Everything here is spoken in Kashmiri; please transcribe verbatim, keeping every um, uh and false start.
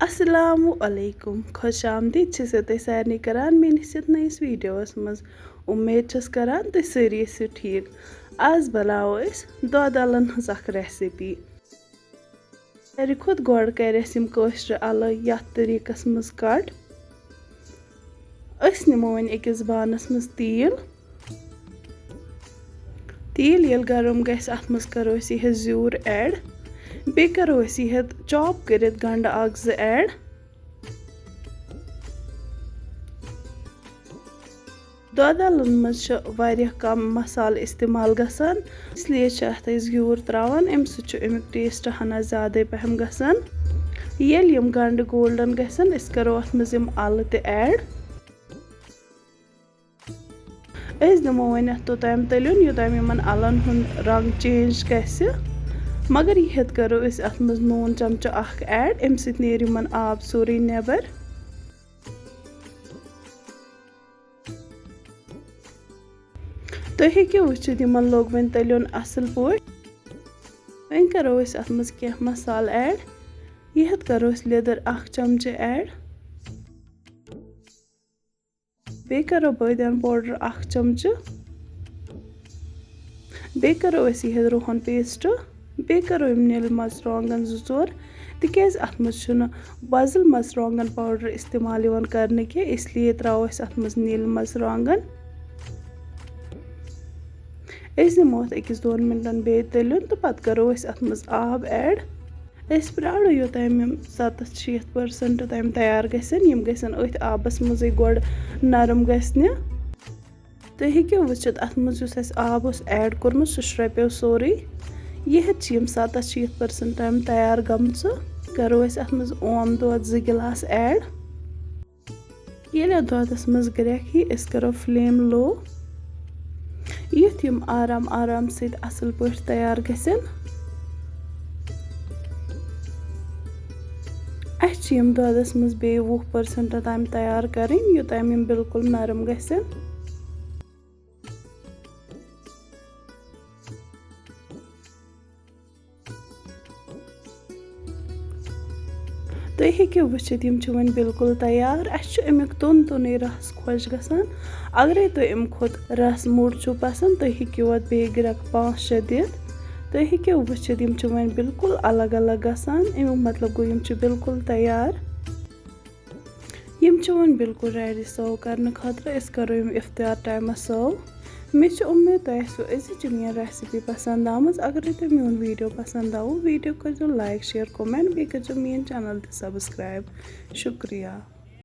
السلام علیکم، خۄش آمدید چھَسو تۄہہِ سارنٕے کران میٲنِس یَتھ نٔیِس ویٖڈیوَس منٛز۔ اُمید چھَس کران تُہۍ سٲری ٲسِو ٹھیٖک۔ آز بناوو أسۍ دۄد اَلَن ہٕنٛز اکھ recipe۔ ساروی کھۄتہٕ گۄڈٕ کَرِ اَسہِ یِم کٲشرِ اَلہٕ یَتھ طریٖقَس منٛز cut۔ أسۍ نِمو وۄنۍ أکِس بانَس منٛز تیٖل۔ تیٖل ییٚلہِ گرم گژھِ، اَتھ منٛز کَرو أسۍ یہِ ہیٚتھ زیُر add۔ بیٚیہِ کَرو أسۍ یہِ ہیٚتھ chop کٔرِتھ گَنٛڈٕ اَکھ زٕ add۔ دۄد اَلَن منٛز چھِ واریاہ کَم مصالہٕ استعمال گژھان، اس لیے چھِ اَتھ أسۍ زیُر ترٛاوان، اَمہِ سۭتۍ چھُ اَمیُک taste ہنا زیادَے پَہَم گژھان۔ ییٚلہِ یِم گَنٛڈٕ golden گژھن، أسۍ کَرو اَتھ منٛز یِم اَلہٕ تہِ add۔ أسۍ دِمو وۄنۍ اَتھ توٚتام تٔلیُن، یوٚتام یِمَن اَلَن ہُنٛد رنٛگ change گژھِ۔ مگر یہِ ہیٚتھ کَرو أسۍ اَتھ منٛز نوٗن چمچہٕ اَکھ add، اَمہِ سۭتۍ نیرِ یِمَن آب سورُے نٮ۪بر۔ تُہۍ ہیٚکِو وٕچھِتھ، یِمَن لوٚگ وۄنۍ تٔلیُن اَصٕل پٲٹھۍ۔ وۄنۍ کَرو أسۍ اَتھ منٛز کینٛہہ مصالہٕ add۔ یہِ ہیٚتھ کَرو أسۍ لیٚدٕر اَکھ چمچہٕ add۔ بیٚیہِ کَرو بٲدیان powder اَکھ چمچہٕ۔ بیٚیہِ کَرو أسۍ یہِ ہیٚتھ رُہَن paste۔ بیٚیہِ کَرو یِم نیٖلۍ مَرژٕوانٛگَن زٕ ژور، تِکیٛازِ اَتھ منٛز چھُنہٕ وۄزٕلۍ مَرژٕوانٛگَن powder استعمال یِوان کرنہٕ کینٛہہ، اس لیے ترٛاوو أسۍ اَتھ منٛز نیٖلۍ مَرژٕوانٛگَن۔ أسۍ دِمو اَتھ أکِس دۄن مِنٹَن بیٚیہِ تٔلیُن تہٕ پَتہٕ کَرو أسۍ اَتھ منٛز آب add۔ أسۍ پرٛارو یوٚتام یِم سَتَتھ شیٖتھ percent تام تیار گژھن، یِم گژھن أتھۍ آبَس منٛزٕے گۄڈٕ نرم گژھنہِ۔ تُہۍ ہیٚکِو وٕچھِتھ، اَتھ منٛز یُس اَسہِ آب اوس add کوٚرمُت، سُہ شرٛپیو سورُے۔ یہِ ہیٚتھ چھِ یِم سَتَتھ شیٖتھ percent تام تیار گٔمژٕ۔ کَرو أسۍ اَتھ منٛز اوم دۄد زٕ گِلاس add۔ ییٚلہِ اَتھ دۄدَس منٛز گرٛٮ۪کھ یی، أسۍ کَرو flame low، یُتھ یِم آرام آرام سۭتۍ اَصٕل پٲٹھۍ تیار گژھن۔ اَسہِ چھِ یِم دۄدَس منٛز بیٚیہِ وُہ percent تام تیار کَرٕنۍ، یوٚتام یِم بِلکُل نرم گژھن۔ تُہۍ ہیٚکِو وٕچھِتھ، یِم چھِ وۄنۍ بِلکُل تیار۔ اَسہِ چھُ اَمیُک توٚن توٚنُے رَس خۄش گژھان۔ اگرے تۄہہِ اَمہِ کھۄتہٕ رَس موٚٹ چھُو پَسنٛد، تُہۍ ہیٚکِو اَتھ بیٚیہِ گرٛٮ۪کھ پانٛژھ شےٚ دِتھ۔ تُہۍ ہیٚکِو وٕچھِتھ، یِم چھِ وۄنۍ بِلکُل الگ الگ گژھان۔ اَمیُک مطلب گوٚو، یِم چھِ بِلکُل تیار۔ یِم چھِ وۄنۍ بِلکُل ready serve کرنہٕ خٲطرٕ۔ أسۍ کرو یِم افطار timeس serve۔ مےٚ چھِ اُمید تۄہہِ آسِوٕ أزِچ یہِ میٲنۍ recipe پسنٛد آمٕژ۔ اگرے تۄہہِ میون video پسنٛد آوٕ، video کٔرۍزیو like، share، comment، بیٚیہِ کٔرۍزیو میٲنۍ channel تہِ subscribe۔ شُکریہ۔